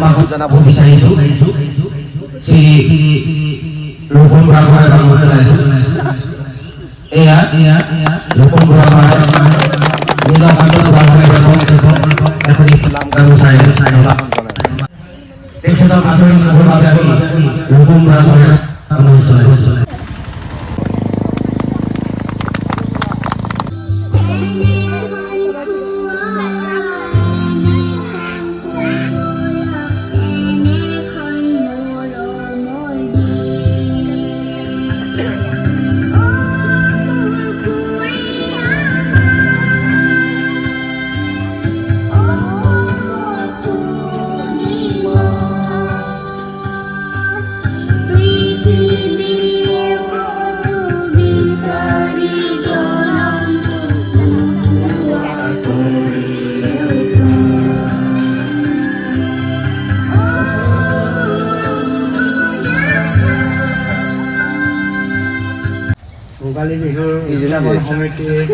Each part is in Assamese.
সম্ভাষণ জনাব বিচাৰিছো। শ্ৰী ৰূপম বুঢ়াগোহাঁইক অনুৰোধ জনাইছো। এয়া ৰূপম বুঢ়াগোহাঁই, নীলকান্ত বুঢ়াগোহাঁইদেৱক এখনি ফুলাম গামোচাৰে সম্ভাষণ জনাইছো। তেখেতক আদৰি ল'বৰ বাবে আমি ৰূপম বুঢ়াগোহাঁইক অনুৰোধ জনাইছো। এনেখন খোৱা, এনেখন সফলা, এনেখন মৰমৰ দেশ। অ মোৰ খুৰী আমাৰ, অ মোৰ খুৰীমা, পৃথিৱীৰ ক'তো বিচাৰি জনমটো নোপোৱা কৰিলেও পাম। অ মোৰ উপজাতা। ভোগালী বিহুৰ উদযাপন সমিতিৰ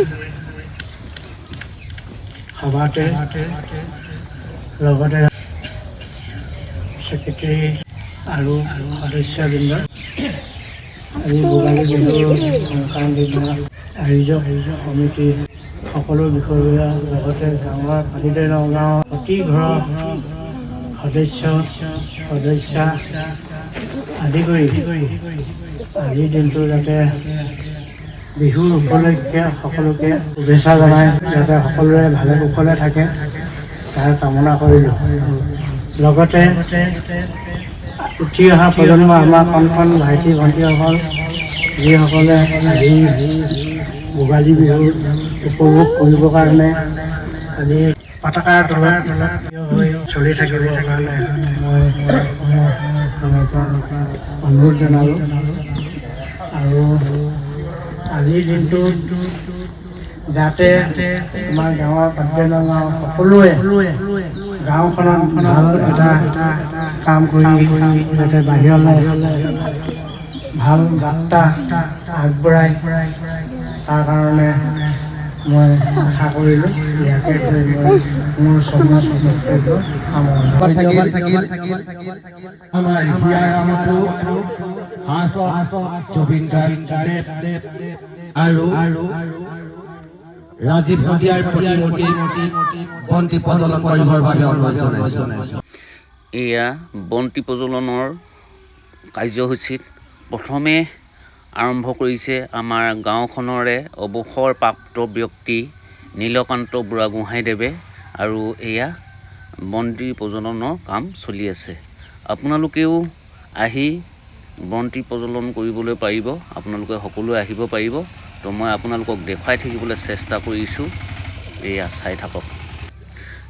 সভাতে লগতে ছেক্ৰেটাৰী আৰু সদস্যবৃন্দ, আজি ভোগালী বিহুৰ সংক্ৰান্তিৰ দিনা আয়োজক সমিতিৰ সকলো বিষয়ববীয়া, লগতে গাঁৱৰ পাতিদৈ নগাঁৱৰ প্ৰতি ঘৰৰ সদস্য সদস্যা আদি কৰি আজিৰ দিনটো যাতে বিহুৰ উপলক্ষে সকলোকে শুভেচ্ছা জনাই যাতে সকলোৰে ভালে কুশলে থাকে, তাৰ কামনা কৰিলোঁ। লগতে উঠি অহা প্ৰজন্ম, আমাৰ কণ কণ ভাইটি ভণ্টিসকল, যিসকলে আজি ভোগালী বিহু উপভোগ কৰিবৰ কাৰণে আজি পতাকাৰ তলত থিয় হৈ চলি থাকিবৰ কাৰণে মই মোৰ ফালৰ পৰা অনুৰোধ জনালোঁ। আৰু আজিৰ দিনটোত যাতে আমাৰ গাঁৱৰ পাতিদৈ গাঁৱৰ সকলোৱে গাঁওখনত ভাল এটা কাম কৰি যাতে বাহিৰলৈ ভাল বাৰ্তা আগবঢ়াই, তাৰ কাৰণে মই আশা কৰিলোঁ। ইয়াকে কৈ মই মোৰ চমু বক্তব্য সামৰণি। থাকিল আমাৰ হিয়াৰ আমঠু জুবিন গাৰ্গ আৰু ৰাজীৱ শদিয়াৰ প্ৰতিমূৰ্তিত বন্তি প্ৰজ্বলন কৰিবৰ বাবে অনুৰোধ জনাইছোঁ। এয়া বন্তি প্ৰজ্বলনৰ কাৰ্যসূচীত প্ৰথমে আৰম্ভ কৰিছে আমাৰ গাঁওখনৰে অৱসৰপ্ৰাপ্ত ব্যক্তি নীলকান্ত বুঢ়াগোহাঁইদেৱে আৰু এয়া বন্তি প্ৰজ্বলনৰ কাম চলি আছে। আপোনালোকেও আহি বন্তি প্ৰজ্বলন কৰিবলৈ পাৰিব। আপোনালোকে সকলোৱে আহিব পাৰিব। তো মই আপোনালোকক দেখুৱাই থাকিবলৈ চেষ্টা কৰিছোঁ। এয়া চাই থাকক।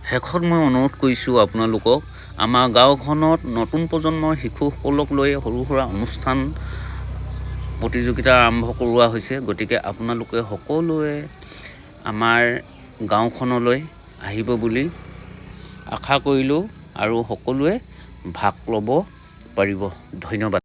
শেষত মই অনুৰোধ কৰিছোঁ আপোনালোকক, আমাৰ গাঁওখনত নতুন প্ৰজন্মৰ শিশুসকলক লৈ সৰু সুৰা অনুষ্ঠান প্ৰতিযোগিতা আৰম্ভ কৰোৱা হৈছে। গতিকে আপোনালোকে সকলোৱে আমাৰ গাঁওখনলৈ আহিব বুলি আশা কৰিলোঁ আৰু সকলোৱে ভাগ ল'ব পাৰিব। ধন্যবাদ।